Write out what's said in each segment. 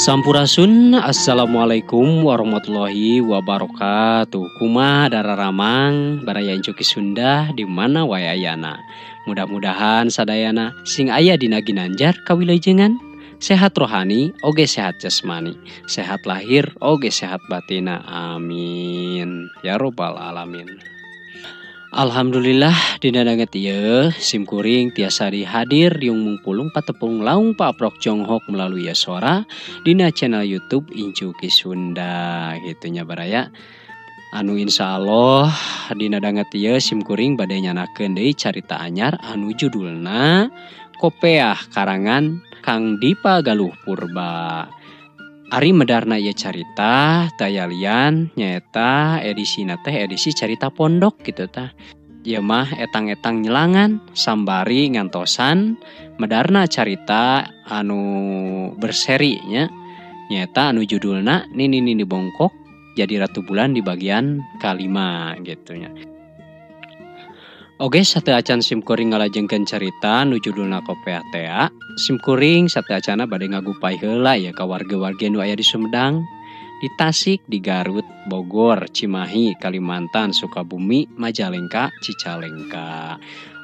Sampurasun, assalamualaikum warahmatullahi wabarakatuh. Kumaha dararamang baraya Incuki Sunda di mana wae ayana. Mudah-mudahan sadayana sing aya dina ginanjar kawilujengan, sehat rohani oge sehat jasmani, sehat lahir oge sehat batina. Amin ya robbal alamin. Alhamdulillah dina danget ieu simkuring tiasa dihadir riung mungpulung patepung laung paprok jonghok melalui suara dina channel YouTube Incuki Sunda gitu nya baraya. Anu insyaallah dina danget ieu simkuring bade nyanakeun deui carita anyar anu judulna Kopeah karangan Kang Dipa Galuh Purba. Ari medarna ieu carita tayalian nyaeta edisina teh edisi carita pondok gitu tah. Ieu mah etang-etang nyelangan sambari ngantosan medarna carita anu berseri nya nyaeta anu judulna Nini Nini Bongkok jadi Ratu Bulan di bagian kalima gitu nya. Oke, sateuacan simkuring ngalajengkeun carita nu judulna Kopeah tea. Simkuring sateuacana bade ngagupai heula ya ka warga-warga nu aya di Sumedang, di Tasik, di Garut, Bogor, Cimahi, Kalimantan, Sukabumi, Majalengka, Cicalengka.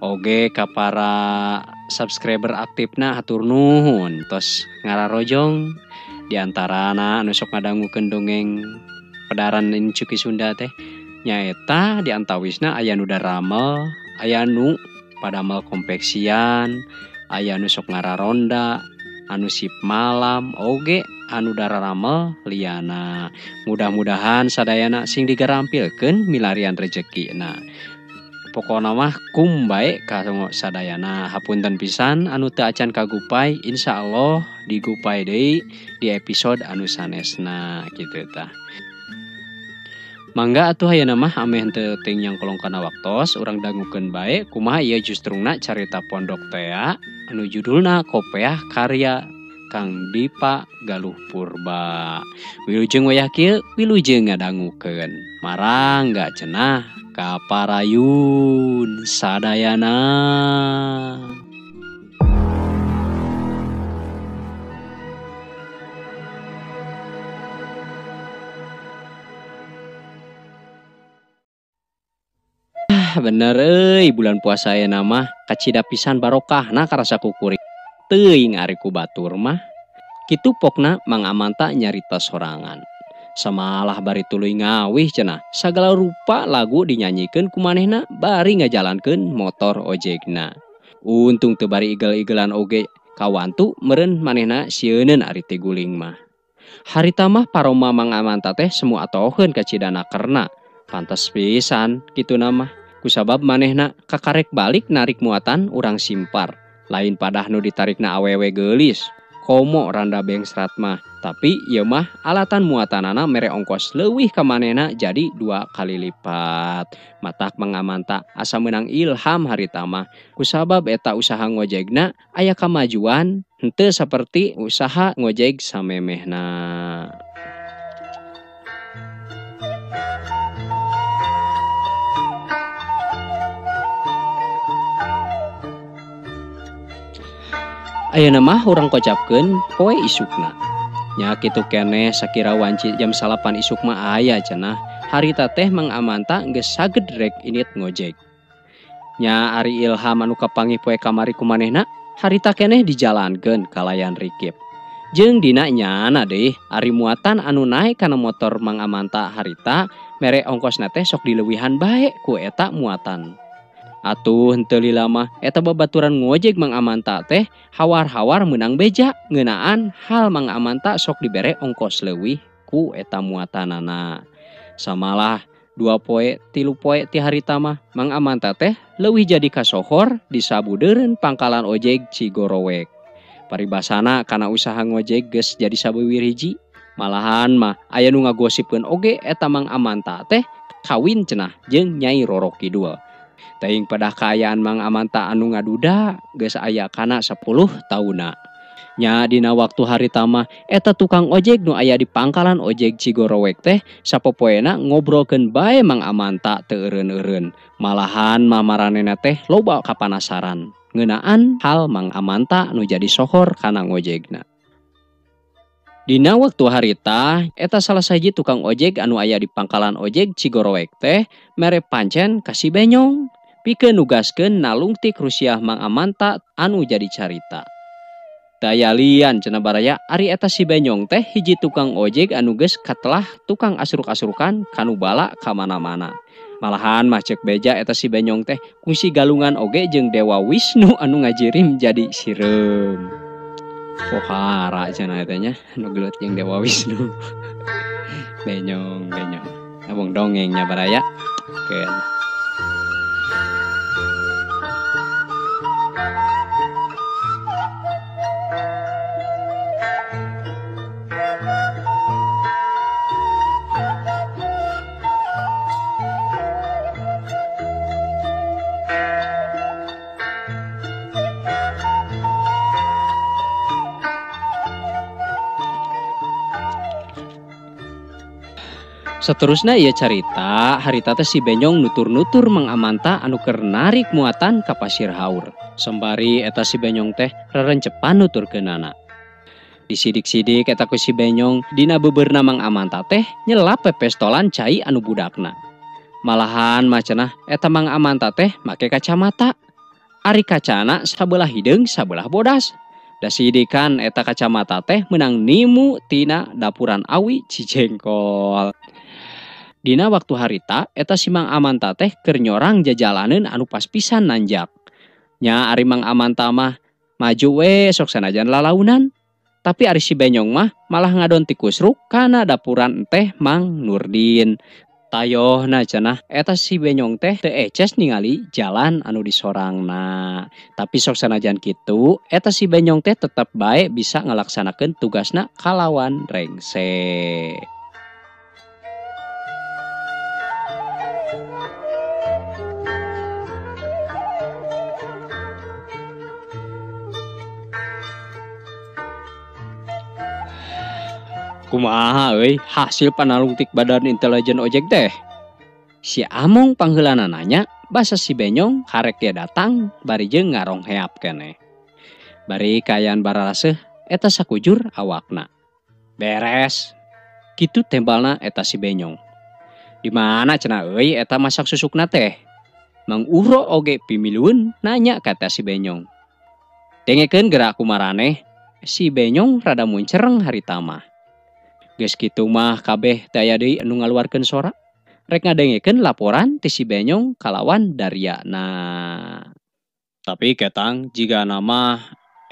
Oge ka para subscriber aktifna hatur nuhun tos ngararojong di antarana anu sok ngadangukeun dongeng pedaran Incuki Sunda teh. Nyaeta di antawisna aya nu daramel, aya nu padamel konveksian, aya nu sok ngararonda, anu sip malam, oge anu dararamel liana. Mudah-mudahan sadayana sing digarampilkeun milarian rejekina. Pokona mah kum bae ka sadayana. Hapunten pisan anu teu acan kagupai, insyaallah digupai deui di episode anu sanesna kitu tah. Mangga atuh ayeuna mah ameh henteu teuing nyangkolong kana waktos urang dangukeun bae kumaha ieu justrungna carita pondok tea anu judulna Kopeah karya Kang Dipa Galuh Purba. Wilujeng wayah kieu wilujeng ngadangukeun. Marangga cenah ka parayun sadayana. Bener euy bulan puasa ayeuna mah kacida pisan barokahna karasa kukuring teuing ari ku batur mah. Kitu pokna Mang Amanta nyarita sorangan. Samalah bari tuluy ngawih cenah sagala rupa lagu dinyanyikeun ku manehna bari ngajalankeun motor ojekna. Untung teu bari igel-igelan oge kawantu meureun manehna sieuneun ari ti guling mah. Harita mah paroma Mang Amanta teh semu atoheun kacidana kerna. Pantes pisan kituna mah. Kusabab manehna kakarek balik narik muatan urang simpar. Lain padah nu ditarikna awewe geulis. Komo randa bengsrat mah. Tapi ieu mah alatan muatanana mere ongkos leuwih ka manehna jadi 2 kali lipat. Matak Mang Amanta asa meunang ilham harita mah. Kusabab eta usaha ngojegna aya kamajuan henteu saperti usaha ngojeg samemehna. Ayeuna mah urang kocapkeun poe isukna. Nya kitu keneh sakira wanci jam 9 isuk mah aya cenah. Harita teh Mang Amanta geus saged rek init ngojek. Nya ari ilham anu kapanggih poe kamari ku manehna, harita keneh dijalankeun kalayan rikip. Jeung dina nyana deh ari muatan anu naek kana motor Mang Amanta harita mere ongkosna teh sok dileuwihan bae ku eta muatan. Atuh henteu lila mah eta babaturan ngojek Mang Amanta teh hawar-hawar meunang beja ngeunaan hal Mang Amanta sok dibere ongkos leuwih ku eta muatanana. Samalah 2 poe 3 poe ti harita mah Mang Amanta teh leuwih jadi kasohor di sabudeureun pangkalan ojek Cigorowek. Paribasana kana usaha ngojek geus jadi sabeuwir hiji. Malahan mah aya nu ngagosipkeun oge eta Mang Amanta teh kawin cenah jeung Nyai Roro Kidul. Teuing pedah kaayaan Mang Amanta anu ngaduda geus aya kana 10 tauna. Nya dina waktu harita mah eta tukang ojek nu aya di pangkalan ojek Cigorowek teh sapopoena ngobrolkeun bae Mang Amanta teu eureun-eureun. Malahan mah maranehna teh loba kapanasaran ngeunaan hal Mang Amanta nu jadi sohor kana ngojekna. Dina waktu harita eta salah sahiji tukang ojek anu aya di pangkalan ojek Cigorowek teh mere pancen ka si Benyong pikeun nugaskeun nalungtik rusiah Mang Amanta anu jadi carita. Daya lian cenah baraya ari eta si Benyong teh hiji tukang ojek anu geus katelah tukang asruk-asrukan kanu bala ka mana-mana. Malahan mah ceuk beja eta si Benyong teh kungsi galungan oge jeung Dewa Wisnu anu ngajirim jadi sireum. Pohara cenah eta nya anu gelut jeung Dewa Wisnu. Benyong, Benyong. Abong dongengnya baraya. Keun. Seterusna ieu carita, harita teh si Benyong nutur-nutur Mang Amanta anu keur narik muatan ka Pasir Haur. Sembari eta si Benyong teh rerencepan nuturkeunana. Disidik-sidik eta ku si Benyong dina beubeurna Mang Amanta teh nyelap pepestolan cai anu budakna. Malahan mah cenah eta Mang Amanta teh make kacamata. Ari kacana sabelah hideung sabelah bodas. Da sidikan eta kacamata teh meunang nimu tina dapuran awi Cijengkol. Dina waktu harita eta si Mang Amanta teh keur nyorang jajalaneun anu pas pisan nanjak. Nya ari Mang Amanta mah maju we sok sanajan lalaunan. Tapi ari si Benyong mah malah ngadon tikusruk kana dapuran teh Mang Nurdin. Tayohna cenah eta si Benyong teh teu eces ningali jalan anu disorangna. Tapi sok sanajan kitu eta si Benyong teh tetep bae bisa ngalaksanakeun tugasna kalawan rengse. Kumaha euy hasil panalungtik badan intelijen ojek teh? Si Among pangheulana nanya, basa si Benyong karek dia datang bari jeung ngarongheap keneh. Bari kaayaan baralaseuh eta sakujur awakna. Beres. Kitu tembalna eta si Benyong. Di mana cenah euy eta masak susukna teh? Mang Uro oge pimilueun nanya ka eta si Benyong. Dengekeun gerak kumaraneh, si Benyong rada muncereng harita mah. Geus kitu mah kabeh teu aya deui anu ngaluarkeun sora. Rek ngadengekeun laporan ti si Benyong kalawan Daryana. Tapi ketang jiga nama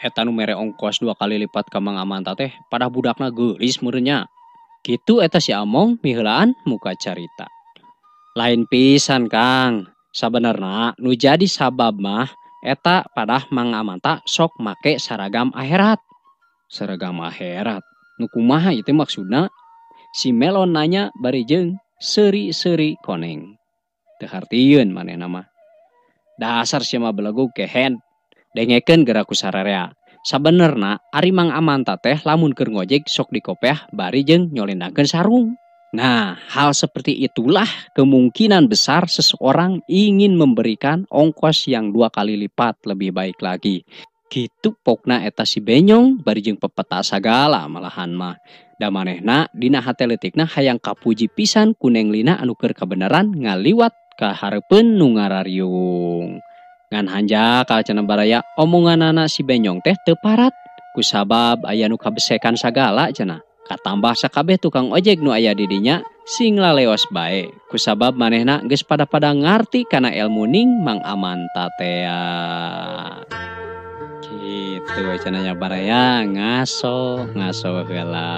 eta nu mere ongkos 2 kali lipat ka Mang Amanta teh padah budakna geulis meureun nya. Kitu eta si Among miheulaan muka carita. Lain pisan Kang, sabenerna nu jadi sabab mah eta padah Mang Amanta sok make saragam akhirat. Saragam akhirat. Nu kumaha ieu maksudna? Si Melon nanya bari jeung seuri-seuri koneng. Teu hartieun manehna mah. Dasar sia mah belegug kehen. Dengekeun geura ku sararea. Sabenerna ari Mang Amanta teh lamun keur ngojek sok dikopeah bari jeung nyolendangkeun sarung. Nah, hal seperti itulah kemungkinan besar seseorang ingin memberikan ongkos yang 2 kali lipat lebih baik lagi. Kitu pokna eta si Benyong bari jeung pepeta sagala malahan mah. Da manehna dina hate leutikna hayang kapuji pisan ku Neng Lina anu keur kabeneran ngaliwat ka hareupeun nu ngarariung. Ngan hanjakal cenah baraya omonganana si Benyong teh teu parat kusabab aya nu kabesekan sagala cenah. Katambah sakabeh tukang ojek nu aya di dinya sing laleos bae kusabab manehna geus pada-pada ngarti kana ilmu ning Mang Amanta tea. Gitu cenah baraya ngaso ngaso heula.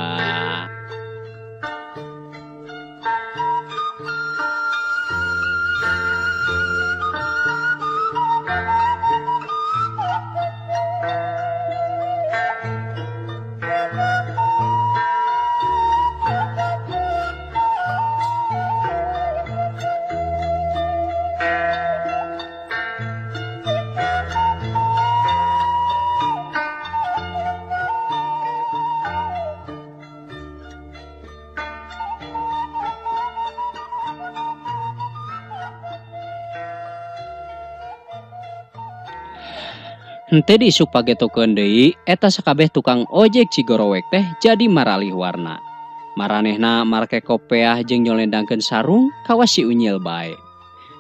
Henteu diisuk pagetokeun deui eta sakabeh tukang ojek Cigorowek teh jadi maralih warna. Maranehna marake kopeah jeung nyolendangkeun sarung kawas si unyil bae.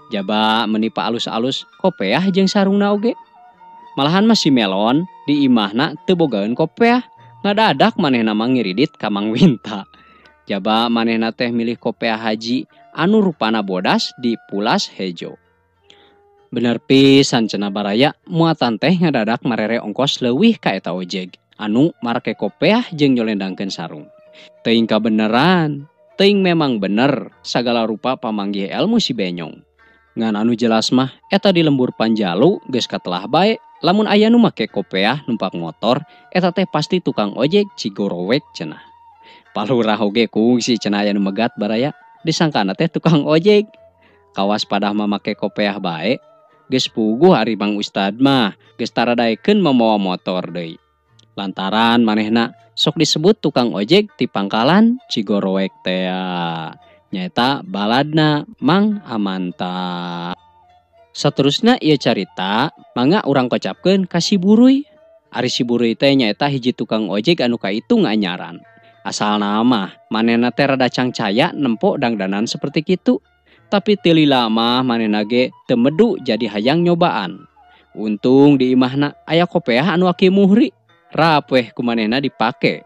Jaba meni paalus-alus kopeah jeung sarungna oge. Malahan mah si Melon di imahna teu bogaeun kopeah, ngadadak manehna mah ngiridit ka Mang Winta. Jaba manehna teh milih kopeah haji anu rupana bodas di pulas hejo. Bener pisan cenah baraya, muatan teh ngadadak marere ongkos leuwih ka eta ojek anu marake kopeah jeung nyolendangkeun sarung. Teuing kabeneran, teuing memang bener sagala rupa pamanggih elmu si Benyong. Ngan anu jelas mah eta di lembur Panjalu geus katelah bae lamun aya nu make kopeah numpak motor eta teh pasti tukang ojek Cigorowek cenah. Palurah oge kungsi cenah aya nu megat baraya disangkana teh tukang ojek. Kawas padah mah make kopeah bae geus puguh ari Bang Ustad mah geus taradaekeun mamawa motor deui. Lantaran manehna sok disebut tukang ojek ti pangkalan Cigorowek tea. Nyaeta baladna Mang Amanta. Saterusna ieu carita mangga urang kocapkeun ka si Buruy. Ari si Buruy teh nyaeta hiji tukang ojek anu kaitung anyaran. Asalna mah manehna teh rada cangcaya nempo dangdanan seperti kitu. Tapi teu lila mah manehna ge teu medu jadi hayang nyobaan. Untung di imahna aya kopeah anu aki muhri. Rapeh ku manehna dipake.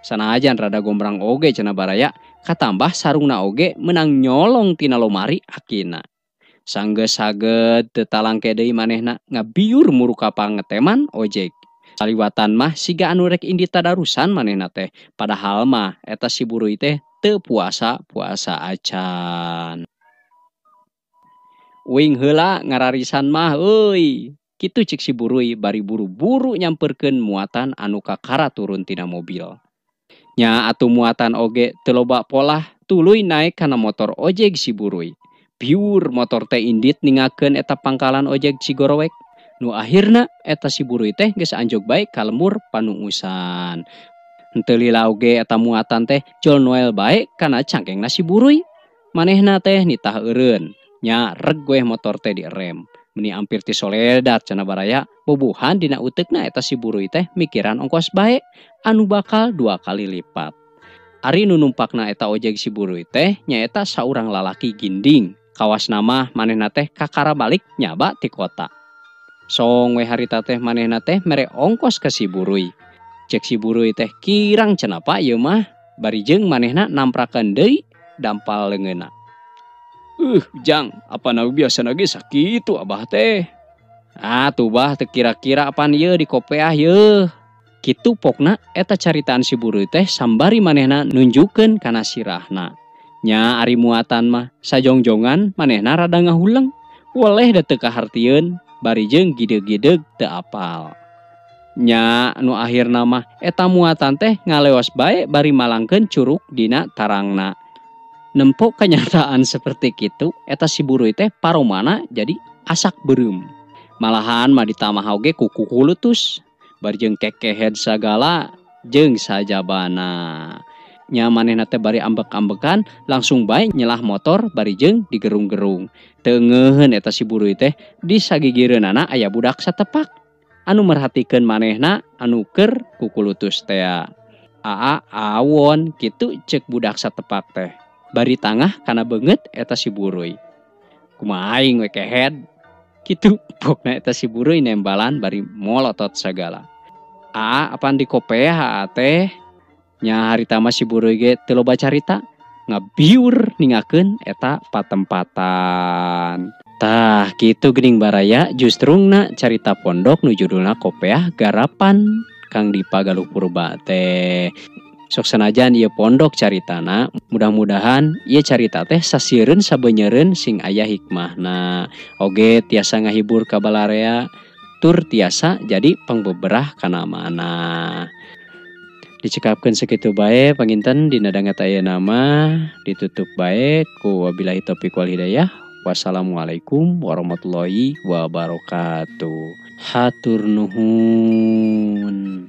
Sanajan rada gombrang oge cenah baraya, katambah sarungna oge menang nyolong tina lomari akina. Sanggeus saged teu talangke deui manehna ngabiur muruka pangeteman ojek. Saliwatan mah siga anu rek indi tadarusan manehna teh, padahal mah eta si Buruy teh teu puasa-puasa acan. Uing heula ngararisan mah euy. Kitu cek si Buruy bari buru-buru nyamperkeun muatan anu kakara turun tina mobil. Nya atuh muatan oge teu loba polah tuluy naek kana motor ojek si Buruy. Biur motor teh indit ningakeun eta pangkalan ojek Cigorowek. Nu akhirna eta si Buruy teh geus anjog bae ka lembur Panuusan. Henteu lila oge eta muatan teh jol noel bae kana cangkengna si Buruy. Manehna teh nitah eureun. Nya reg weh motor teh direm. Meni ampir ti soledat cenah baraya, bobuhan dina uteukna eta si Buruy teh mikiran ongkos bae anu bakal 2 kali lipat. Ari nu numpakna eta ojek si Buruy teh nyaeta saurang lalaki ginding. Kawasna mah manehna teh kakara balik nyaba ti kota. Song we harita teh manehna teh mere ongkos ka si Buruy. Cek si Buruy teh kirang cenah pak ieu mah, bari jeung manehna namprakeun deui dampal leungeunna. Jang, apa na biasa ge sakitu abah teh. Ah, tuh bah teu kira-kira apaan ieu di kopeah yeuh. Kitu pokna eta caritaan si Buruy teh sambari manehna nunjukeun kana sirahna. Nya ari muatan mah sajongjongan manehna rada ngahuleng. Weleh da teu kahartieun bari jeung gideg-gideg teu apal. Nya nu akhirna mah eta muatan teh ngaleos bae bari malangkeun curug dina tarangna. Nempok kenyataan seperti kitu eta si Buruy teh paromana jadi asak beureum. Malahan mah ditamah oge ku kukulutus bari jeung kekehed sagala jeung sajabana. Nya manehna teh bari ambek-ambekan langsung bae nyelah motor bari jeung digerung-gerung. Teu ngeuheun eta si Buruy teh di sagigireunana aya budak satepak anu merhatikeun manehna anu keur kukulutus tea. Aa awon kitu ceuk budak satepak teh. Bari tangah kana beungeut eta si Buruy. Kumaha aing we kehed. Kitu pokna eta si Buruy nembalan bari molotot sagala. Aa apan di kopeah teh? Nya harita mah si Buruy ge teu loba carita, ngabiur ningakeun eta patempatan. Tah kitu geuning baraya justrungna carita pondok nu judulna Kopeah Garapan Kang Dipa Galuh Purba teh. Sok sanajan ieu pondok caritana, mudah-mudahan ieu carita teh sasireun sabeunyereun sing aya hikmahna. Oge tiasa ngahibur ka balarea, tur tiasa jadi pangbeberah kana mana. Dicekapkeun sakitu bae panginten dina danget ayeuna mah ditutup bae ku wabillahi taufiq wal hidayah. Wassalamualaikum warahmatullahi wabarakatuh. Hatur nuhun.